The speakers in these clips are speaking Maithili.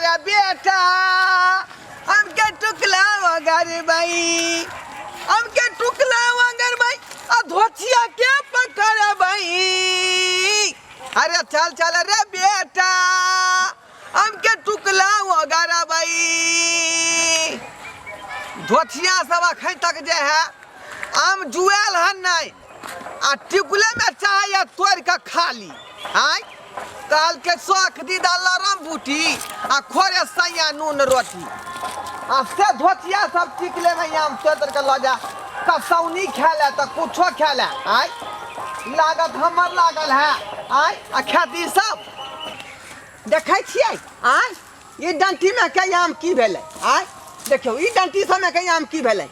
रे बेटा, हमके टुकला वगरबई, हमके टुकला वगरबई, आ धोतिया के पकड़बई। अरे चल चल रे बेटा, हमके टुकला वगरबई। धोतिया सब अखन तक जे है आम जुआल हन नहीं, आ टिकुले में चाहे तोड़ के खा ली। आय कहल के शौख दी लरम बूटी आ खोरे सैया नून रोटी। आ से धोतिया सब टिकले में आम तोड़ तोड़ के लऽ जा, कसौनी खाए ले तऽ कुछो खाए ले। आय लागत हमर लागल है। आय आ खेती सब देखै छियै। आय ई डंटी में के आम की भेलै? आय देखियौ ई डंटी सबमे के आम की भेलै?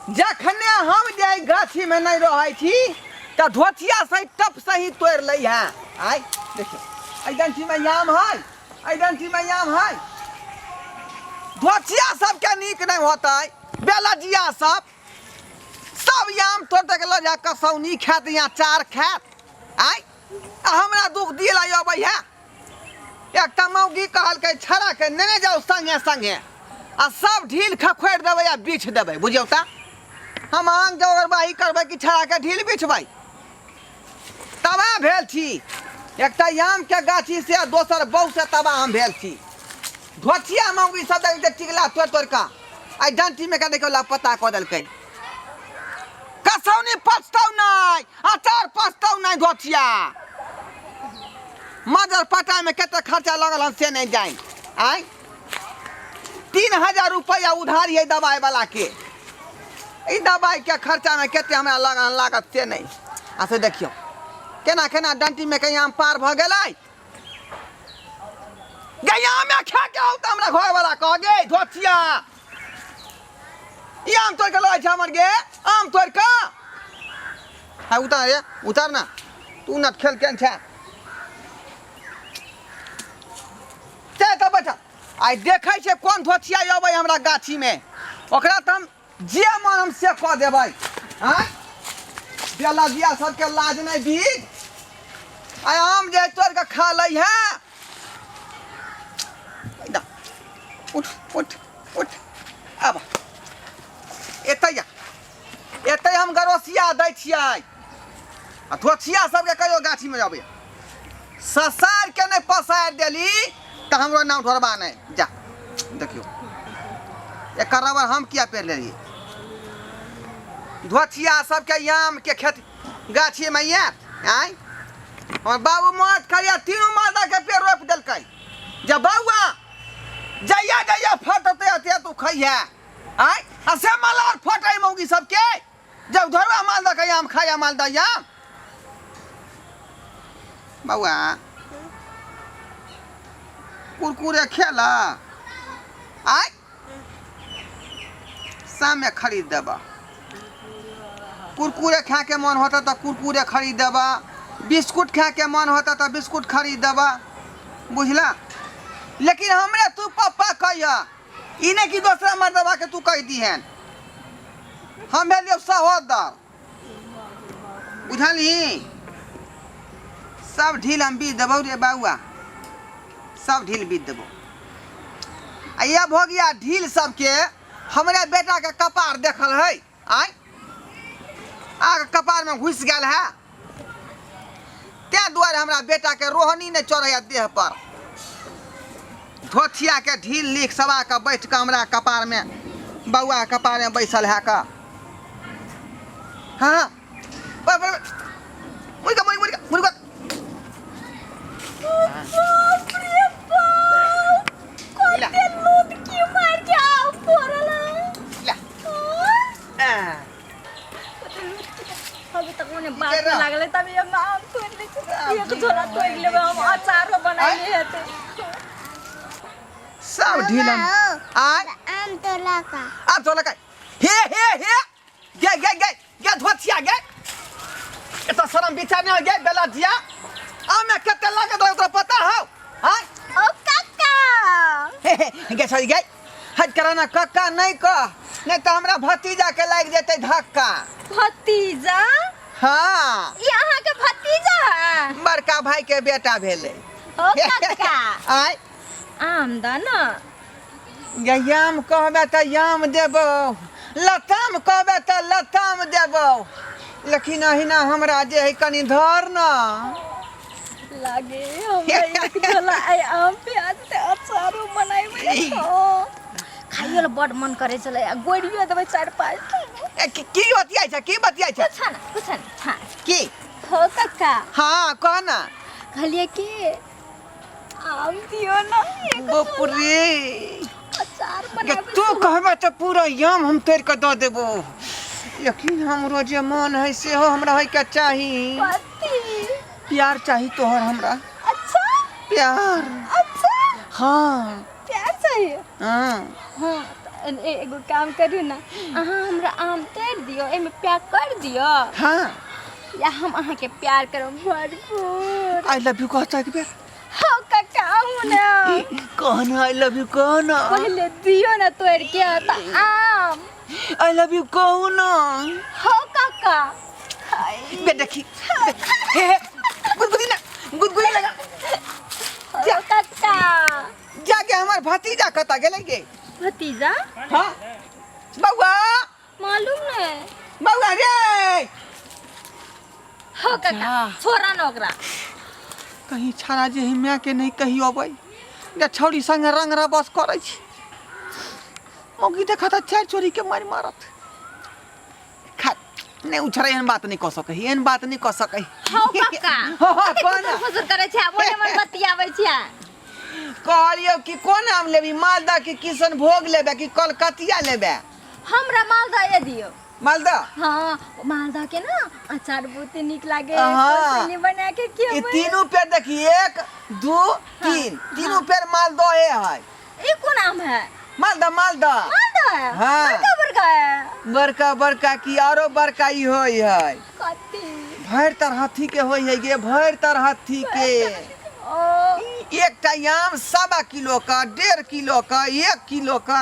जखने हम जे गाछीमे नहि रहै छी तऽ धोतिया सही टप सही तोड़ि लै है। आय देखियौ एहि डंटीमे आम है, एहि डंटीमे आम है। धोतिया सबके नीक नहि होतै, बेलजिया सब सब आम तोड़ तोड़ के लऽ जा, कसौनी खायत या चार खायत। आय आ हमरा दुख दिए ला अबै है। एकटा मौगी कहलकै छड़ाके नेने जाउ संगे संगे आ सब ढील खखोरि देबै आ बीछ देबै। बुझियौ तऽ हम आंग के ओगरबाही करबै कि छड़ाके ढील बिछबै? तबाह भेल छी। एकटा आम के गाछी से आ दोसर बहु से तबाह हम भेल छी। धोतिया मौगी सब देख टिकला तोड़ तोड़ कऽ आइ डंटी में के देखियौ लापता कऽ देलकै। कसौनी पचतौ नहि, अचार पचतौ नहि। धोतिया मजर पटामे कते खर्चा लगल हन से नहि जानि। आँय 3000 रुपैआ उधार है दवाई वाला के, ई दवाई के खर्चा में कते हमरा लगल लागत से नहि। आ से देखियौ केना केना डंटी में कहीं आम पार भऽ गेलै। गैया में खा के आउ तऽ हमरा घर वाला कह गे धोतिया ई आम तोड़ के लऽ छै हमर गे आम तोड़ के। हाँ उतार रे उतार ना, तू ना खेल केन छै चल तऽ बैठ। आइ देखै छै कोन धोतिया अबै हमरा गाछी में, ओकरा तऽ हम जे मन हम से कऽ देबै। आँय बेलजिया सबके लाज नहि बीज, आइ आम जे तोड़ के खा लै है। उठ उठ उठ, आब एतै आ, एतै हम गरोसिया दै छियै आ धोछिया सबके कहियो गाछीमे अबै ससार के नहि पसारि देली तऽ हमरो नाम ढोरबा नहि। जा देखियौ एकर रबर हम किया पेर लेलियै। धोछिया सबके आम के खेत गाछीमे आयत। आँय हमर बाबू मौत करिया तीनू मालदा के पेड़ रोपि देलकै। जे बौआ जइया जइया फटतै अते तू खइहे। आँय आ से माल फटै मौगी सबके, जब धरवा मालदा के आम खाया मालदा आम। बौआ कुरकुरे खेला? आय शाममे खरीद देबा। कुरकुरे खाके मन होता तऽ कुरकुरे खरीद देबा, बिस्कुट खाके मन होता तऽ बिस्कुट खरीद देबा, बुझला? लेकिन हमरे तू पप्पा कहिया, ई नहि कि दोसरा मर्दबा के तू कहि दिहन। हम भेलियौ सहोदर, बुझलही? सब ढील हम बीत देबौ रे बौआ, सब ढील बीत देबौ। आ यह भऽ गया ढील सबके हमरे बेटा के कपार देखल है। आय आग कपार में घुसि गेल है, तैं दुआरे हमरा बेटा के रोहनी नहि चढ़ैया देह पर। धोथिया के ढील लिख सवा के बैठ के हमरा कपार में, बौआ कपार में बैसल है का। हाँ हाँ मुर्गा मुर्गा मुर्गा मुर्गा। बाप रे बाप, कते लुदकी मार के आम फोड़ल है। ला। आ। अभी तक ओने बात में लागले तभी हम आम तोड़ ले छी। एक झोला तोड़ लेबै हम, अचारो बनाइले हेतै। सब ढीलम आय आम तोड़ा का, आम तोड़ा का। हे हे हे गे गे गे गे धोतिया गे, एतऽ शरम विचार नहि गे बेला जिया। आम में कते लागत रहै तोरा पता हौ? आय ओ काका हे हे गे छोड़ी गे, हट कराना कक्का नहि कह, नहि तऽ हमरा भतीजा के लागि जेतै धक्का। भतीजा? हाँ। ई अहाँ के भतीजा है? बड़का भाई के बेटा भेलै। ओ काका आय आम द ना। गे आम कहबे तऽ आम देबौ, लताम कहबे तऽ लताम देबौ, लेकिन अहिना हमरा जे है कनि धर न। लागे हमरा एक झोला आइ आम प्याज ते अचारो बनाइबे खाइयो ला बड मन करे छलै आ गोरियो देबै चारि पाँच टा। ए, की की बतियाइ छै, की बतियाइ छै? कुछ ना कुछ ना। हाँ। की? हो काका। हाँ, कह ना। कहलिए कि आम दियो ना एक बाप रे, अचार गे, बनाबे। तू कहबे तऽ पूरा आम हम तोड़ि कऽ दऽ देबो, लेकिन हमरो जे मन है सेहो हमरा होइके चाही। कथी? प्यार चाही तोहर हमरा। अच्छा। प्यार। अच्छा। हाँ। प्यार चाहिए? हाँ। हाँ, तऽ एगो काम करू ना, अहाँ हमरा आम तोड़ि दियौ, एहिमे प्यार कर दियौ। हाँ। या हम अहाँके प्यार करब भरपूर। I love you कहता एक बेर। हाँ काका, आहू ना। कह ना, I love you कह ना। पहिले दियौ ना तोड़ि के तऽ आम। I love you कहू ना। हाँ काका। बे देखी, हे हे, गुदगुदी ना, गुदगुदी लगा। हाँ काका। जाके हमर भतीजा कतऽ गेलै गे? भतीजा? हाँ बौआ। मालूम नहीं। बौआ रे। हो काका। जा। छोड़ा ना ओकरा। कहीं छाड़ा जे ही माय के नहीं कही अबै जे छौड़ी संगे रंग रबस करै छी। मौगी देखत तऽ चारि चोरी के मारि मारत। खा नहीं उछड़ै, एहन बात नहीं कह सकै, एहन बात नहीं कह सकै। हौ काका। हाँ, हाँ, कते कह ना। खुसुर फुसुर करै छै, मोने मन बतियाबै छै। कहलियौ कि कोन आम लेबी, मालदह कि किशनभोग लेबे कि कलकतिया लेबे? हमरा मालदह ये दियौ। मालदह? हाँ, मालदह के ना अचार बहुते नीक लागे। हाँ। कोसली बना के ई खेबै। तीनू पेड़ देखी, एक दू तीन, तीनू पेड़ मालदह है। ई कोन आम है? मालदह, मालदह। मालदह है? हाँ। बड़का बड़का है। बड़का बड़का की आरो बड़का ई होय है। कथी? भरि तरहथी के होय है गे, भरि तरहथी के। ओ। एकटा आम 1.25 किलो का, 1.5 किलो का, 1 किलो का,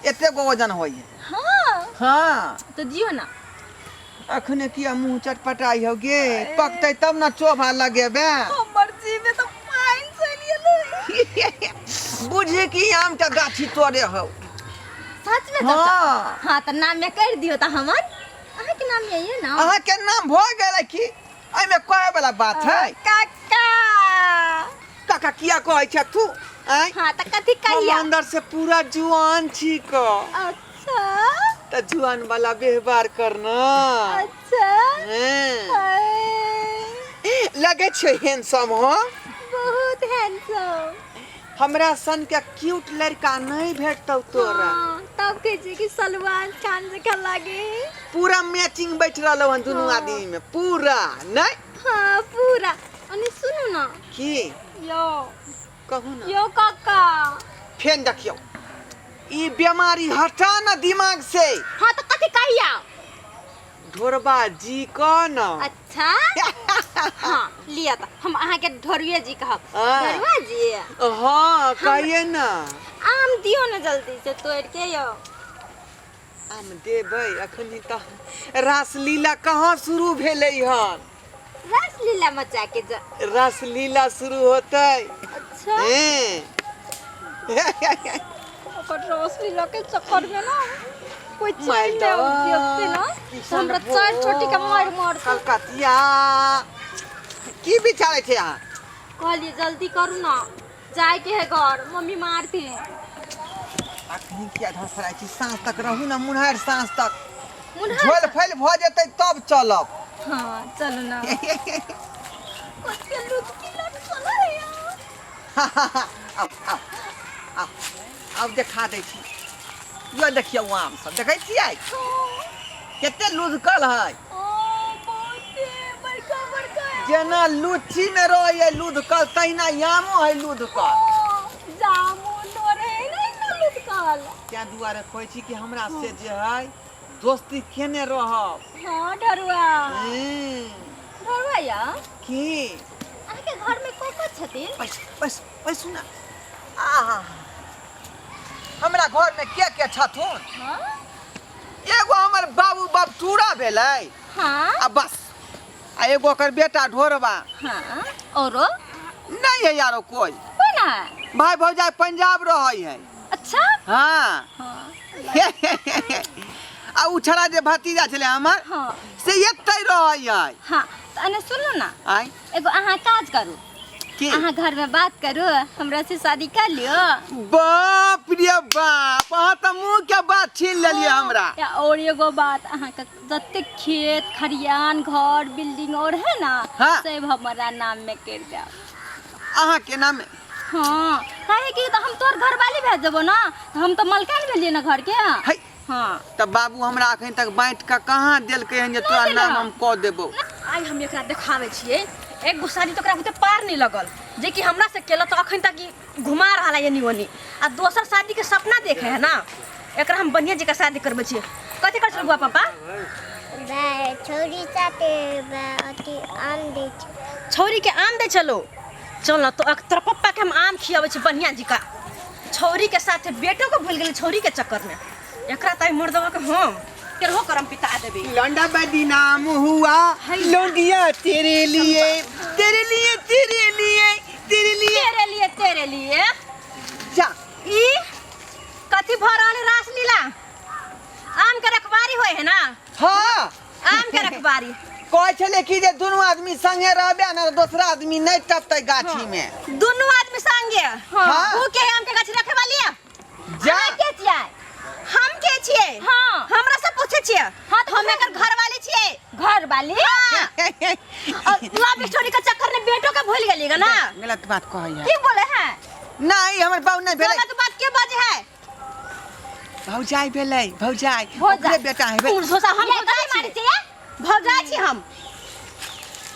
एते गो वजन होय है। हाँ। हाँ। तो दियो ना। अखने किया मुंह चटपटाई हो गे? पकतै तब ना चोभा लगेबे। हमर जीभ में तो पानि चलि गेलै। बुझी कि आम के गाछी तोड़े हो। सच में चाचा? हाँ। हाँ, तऽ नाम में कर दियो तऽ हमर। अहाँके नाम ये ना? अहाँ के नाम भऽ गेलै की एहिमे कहे वाला बात है? काका। काका किया कहै छै तू? आँय? हाँ, तऽ कथी हम कहिया? अंदर से पूरा जुआन छी क। अच्छा। तऽ जुआन वाला व्यवहार करना। अच्छा। हाँ। हाय, लगे छै हैंडसम हो? बहुत हैंडसम। हमरा सन के क्यूट लड़का नहीं भेटतौ तोरा। हाँ, तब कहै छै कि सलमान खान जकाँ लागे। पूरा मैचिंग बैठ रहलो हन दुनू हाँ। आदमी में पूरा नहीं? हाँ पूरा। अने सुनू ना। की? यो। कहू ना। यो काका। फेन देखियौ, ई बीमारी हटा ना दिमाग से। हाँ, तऽ कथी कहिया? ढोरबा जी कह ना। अच्छा। हाँ, लिअ तऽ हम अहाँके ढोरुए जी कहब। हाँ। ढोरुआ जी। हाँ, कहिए ना। आम दियौ ने जल्दी से तोड़ि के यौ। आम देबै, अखन तऽ रासलीला कहाँ शुरू भेलै हन। रासलीला मचा के जा। रासलीला शुरू होतै। अच्छा। हैं। ओकर रासलीला के चक्कर में ना कोई चैन नहीं देखते ना तो हमरा चार चोटी के मार मार। कलकतिया की बिचारै छै अहाँ? कहलिए जल्दी करू ना, जाए के है घर, मम्मी मारती है। अखनी किया धसराइ छी? साँझ तक रहू ना, मुन्हारि साँझ तक। मुन्हारि? झोल फैल भऽ जेतै तब चलब। हाँ, चलू ना। कते लुटकी लटकल है यार। आउ आउ आउ आउ, देखा दै छी। यो देखियौ आम सब, देखै छियै कते लुधकल है? ओ बहुते बड़का बड़का है। जेना लुच्ची में रहै लुधकल तहिना आमो है लुधकल। ओ, जामुन रहे ने इतना लुधकल। तें दुआरे कहै छी कि हमरा से जे है दोस्ती केने रहब। हाँ ढरुआ। ढरुआ या की? अहाँके घर में को को छथिन? बस बस बस सुना, आहा, हमरा घर में के के छथुन? हाँ? एगो हमर बाबू बबटूरा भेलै। हाँ। आ बस, आ एगो ओकर बेटा ढोरबा। हाँ, औरो? नहीं है यारो कोई। कोई ना है? भाई भौजाई पंजाब रहै है। अच्छा। हाँ। हाँ। आ उ छड़ा जे भतीजा छलै हमर, हाँ, से एतै रहै है। हाँ, तऽ एने सुनू ना। आय। एगो अहाँ काज करू। की? अहाँ घर में बात करू, हमरा से शादी कर लियो। बाप रे बाप, अहाँ तऽ मुँह के बात छीन लेलियै हमरा। या और एगो बात, अहाँ के जतेक खेत खरियान घर बिल्डिंग और है ना, हाँ। सब हमारा नाम में कर देब। अहाँ के नाम में? हाँ, काहे कि तऽ हम तोर घर वाली भए जेबो ना, तऽ हम तऽ मलकान भेलियै ना घर के। है। हाँ। तऽ बाबू हमरा अखन तक बाँटि कऽ कहाँ देलकै हन जे तोरा देलक। नाम हम कऽ देबौ। आइ हम एकरा देखाबै छियै। एक गो शादी तऽ ओकरा बुते पार नहि लगल, जे कि हमरा से केलक, तऽ अखन तक ई घुमा रहल है एनी ओनी, आ दोसर शादी के सपना देखे है ना। एकरा हम बढ़िया जगह शादी करबै छियै। कथी करै छलौ बुआ पापा? छौरी साथे अथी आम दै छै। छौरी के आम दै छलो? चल ना तो तोरा पप्पा के हम आम खियाबै छी बढ़िया जी का। छौरी के साथे बेटो के भूल गेलै छौरी के चक्कर में। एकरा ताई मर्दवा के हम केरहो करम पिता देबे। लौंडा बदनाम हुआ लौंडिया तेरे लिए, तेरे लिए, तेरे लिए, तेरे लिए, तेरे लिए, तेरे लिए। जा। ई कथी भऽ रहल है रासलीला? आम के रखवारी होय है ना? हाँ। आम के रखवारी। कहै छलै कि जे दुनू आदमी संगे रहबे ने, दोसरा आदमी नहि टपतै गाछी में। दुनू आदमी संगे? हाँ। ऊ के है आम के गाछी रखे वाली है? जा। अहाँ के छियै? हम के छियै? हाँ। हमरा से पूछे छियै? हाँ, तऽ हम एकर घर वाली छियै। घर वाली? हाँ। और लव स्टोरी के चक्कर में बेटो के भूल गेली ना। गलत बात कहै है। की बोले है? नहीं, हमर बाबू नहीं भेलै। गलत बात के बाजे है? भौजाई भेलै, भौजाई। भौजाई। ओकरे बेटा है। तू सोचा हम ये भौजाई गलत मारै छियै। छियै? भौजाई छी हम।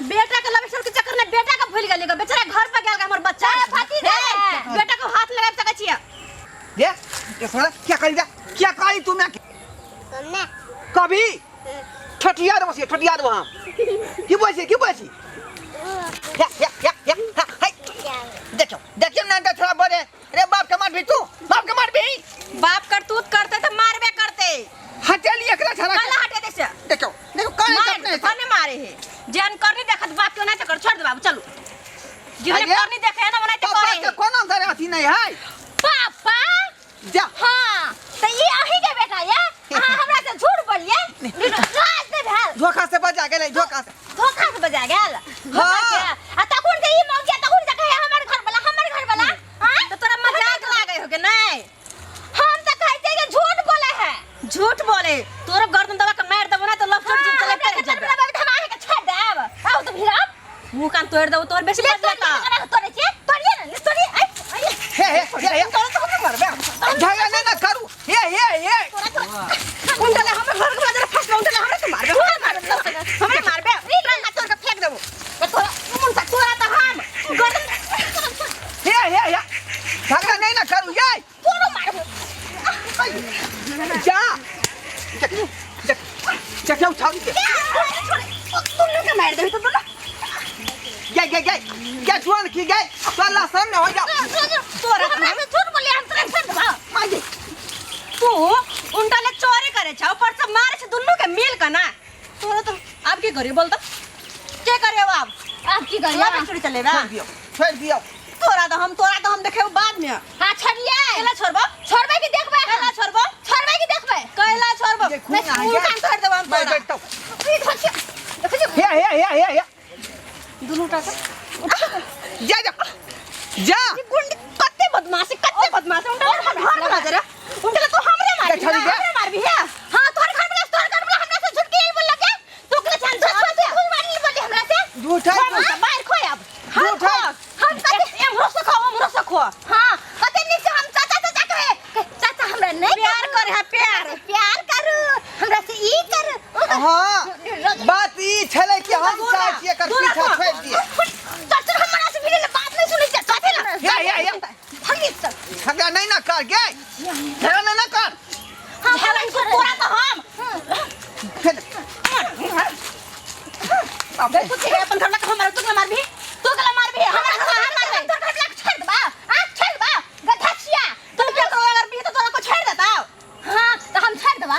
बेटा के लव स्टोरी के चक्कर में बेटा के भूल गेली, बेचारा घर पर गेल हमर बच्चा। अरे भतीजा हे, है। बेटा के हाथ लगा सकै छियै? दे ये सोना क्या करी जा, क्या करी तू? मैं कमने कभी ठटिया दो से, ठटिया दो हम। की बोल छी, की बोल छी? या या या या, हा, हाय। देखियो, देखियो ना, थोड़ा बड़े रे बाप के मार भी तू, बाप के मार भी। बाप करतूत करते त मारबे करते। हटेली एकरा छड़ा। कला हटे दे से। देखियो, देखियो काहे मार टपने कने मारे है? जेहन करनी देखत बाप के ओनाहिते कर। छोड़ दे बाबू, चलू। जेहन अरे, करनी देखे है ना ओनाहिते पापा करे के है। कोनो अंदर अथी नहीं है। पापा। जा। हाँ, तऽ ई अहीं के बेटा ये? अहाँ हमरा से झूठ बोलिए? लाज नहि भेल? धोखा से बजा गेलै, धोखा से। धोखा से बजा गेल? धोखा से? आ तखन जे ई मौगिया तखन जे कहै हमर घर वाला, हमर घर वाला, आँय? तऽ तोरा मजाक लागे हो के नहीं? हम तऽ कहै छियै कि झूठ बोले है। झूठ बोले? तोरो गर्दन दबा के मार देबो ना तऽ लव स्टोरी हाँ, चले हमरा चले के जेबे। तरफ हम अहाँके छोड़ि देब। आउ तऽ भिड़ब। मुंह कान तोड़ देबो तोर बेसी ले बजला तोड़िए, तऽ। केना के तोड़ै छियै? तोड़िए ने, ले तोड़िए। आइ, आइ। हे हे हे हे, झगड़ा नहीं ना करू। हे हे हे। उनका हमर घर के जरा फंस उनका हमरा के मारबे, हमरा मारबे, हमरा मारबे, तोरा हाथ तोड़ के फेंक देबो। तोरा मुंह तोरा तऽ हम गर्दन हे हे हे, झगड़ा नहीं ना करू ये। तोरो मारबो। जा, देख देख देखियो छाड़ी के। दुनू के मार देबे तो दुनू। गए गए गए गए, जुआन की गए, साला सामने हो जा। तोरा हमरा से झूठ बोलिए, हम तोरा छोड़ देबो। माई। तू उनका ले चोरी करे छ, ऊपर से मारे छ दुनू के मिल के ना। तोरा तो अब की करी बोल त? के करे अब? आब की करिए? लव स्टोरी चलेबा? छोड़ दियो, छोड़ दियो। तोरा तो हम देखेबो बाद में। हाँ, छोड़िए। कैला छोड़बो? छोड़बै कि देखबै? कैला छोड़बो? छोड़बै कि देखबै? कैला छोड़बो? ये खून आ मुंह गया। कान तोड़ देबो हम मैं तोरा। बैठता हूँ। ई धोखियो। देखै छियै? हे हे हे हे हे। दुनू टा के। जा जा जा। ई गुंडी कते बदमाश है, कते बदमाश है। उनका हमर घर वाला जरा। उनका तो हमरे मारबी, छड़ी दे। हमरे मारबी है। हाँ, तोहर घर वाला, तोहर घर वाला हमरा से झूठ के बोललक के? तू के छन झूठ झूठ मारली बोली हमरा से? झूठ है। हम बाहर खोय अब। झूठ है। हम कते एमरो से खो, ओमरो से खो। हाँ, कते नीक से हम चाचा चाचा कहे, कहे, चाचा हमरा नहीं प्यार करे है, प्यार। प्यार करू, हमरा से ई करू, उ करू। हाँ, बात ई छलै कि हम चाहै छियै एकर दूर पीछा रखो। छोड़ि दियै। चल चल, हमरा से भिड़े बात नहीं सुनै छै, कथी ना? हे हे हे। भागी चल। झगड़ा नहीं ना कर गे, झगड़ा नहीं ना कर। हाँ, झगड़ा तोरा तो हम फिर तू के अपन घर लगा हमारा, तू के मारबी, तू के मारबी, हमरा घर हम मारबे। तोर घर लग छोड़ देबा, आ छोड़ देबा, गधा छिया। तू के तो अगर भी तो तोरा को छोड़ देता। हाँ, तो हम छोड़ देबा।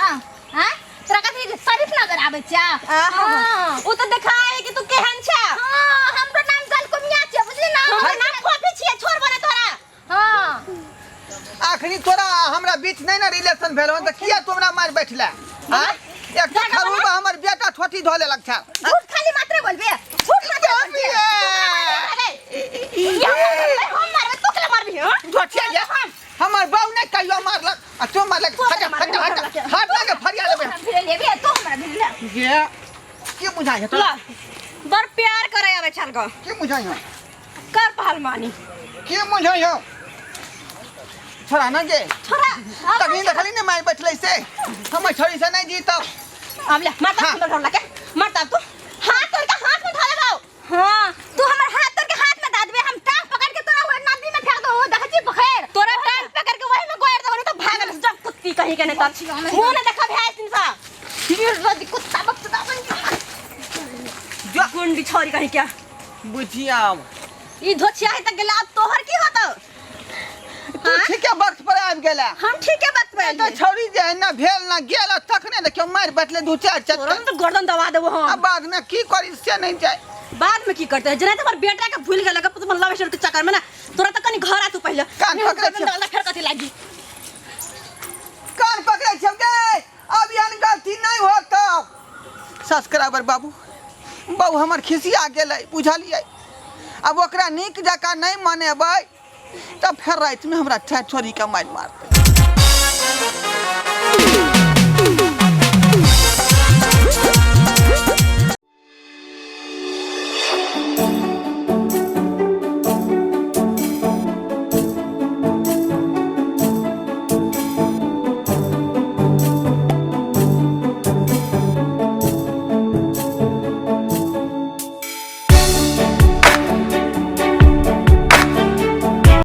हाँ, तोरा कथी शरीफ नजर आबै छै? हाँ। उ तो देखाए कि तू केहन छै। हाँ, हमरो नाम जलकुमिया छै, बुझली ना? हमर नाम कॉफी छियै, छोड़ बने तोरा। हाँ। अखनी तोरा हमरा बीच नहीं ना रिलेशन भेल हन त किया तू हमरा मार बैठला हां एक तो खरूबा हमर बेटा ठोटी धो लेलक छल। झूठ खाली मात्र बोलबे, झूठ मात्र बोलबे। हम मारबे, तू केला मारबी? हां, धोतिया ये हमर बाऊ नहीं कहियो मारलक आ तू मारलक। हट हट हट हट लगे फरिया लेबे। हमरा भिड़े लेबे तू, हमरा भिड़े ले। ये के बुझाइ है तोरा? ला, बड़ प्यार करे आवे छल गो। के बुझाइ है? कर पहलवानी। के बुझाइ है? छोड़ा ना गे। छोड़ा। तखनी देखली ने मार बैठलै से हमर छोड़ी से नहीं जीतब। अब ले मारता। हाँ। सुंदर ढोल के मारता तू हाथ तोड़ के हाथ में धरे बाऊ। हां, तू हमर हाथ तोड़ के हाथ में दा देबे, हम टांग पकड़ के तोरा ओइ नदी में फेंक दो। देखै छी पोखर, तोरा टांग पकड़ के वही में गोएर देबो, नहीं तो भागल से जब कुत्ती कहीं के नहीं तब मुंह ने देखा भैंस दिन सा निर्लज्ज कुत्ता बकचोदा बन गया। जो गुंडी छोरी कहीं क्या। बुझियाम ई धोछिया है तक गेला, अब तोहर की होतो? तू ठीक है वक्त पर आबि गेला। हम ठीक है वक्त पर तो छौड़ी जे है ना भेल ना गेल तखने देखियो मारि बैठले दू चारि तोरा चक्कर। तो गर्दन दबा देबो हम। आ बाद में की करी से नहीं जाए। बाद में की करते जना तोहर बेटा के भूल गेल तुम लव स्टोरी के चक्कर में ना। तोरा तो कनी घर आ तू पहले। कान नहीं, हम पकड़ै गर्दन छियौ। दबा फेर कथी लागी? कान पकड़ै छियौ गे, अब एहन गलती नहीं होत। सब्सक्राइबर बाबू बाबू हमर खिसिया गेलै बुझलियै। अब ओकरा नीक जकाँ नहीं मनेबै तब फेर रातिमे हमरा छोड़ी के मारि मारतै।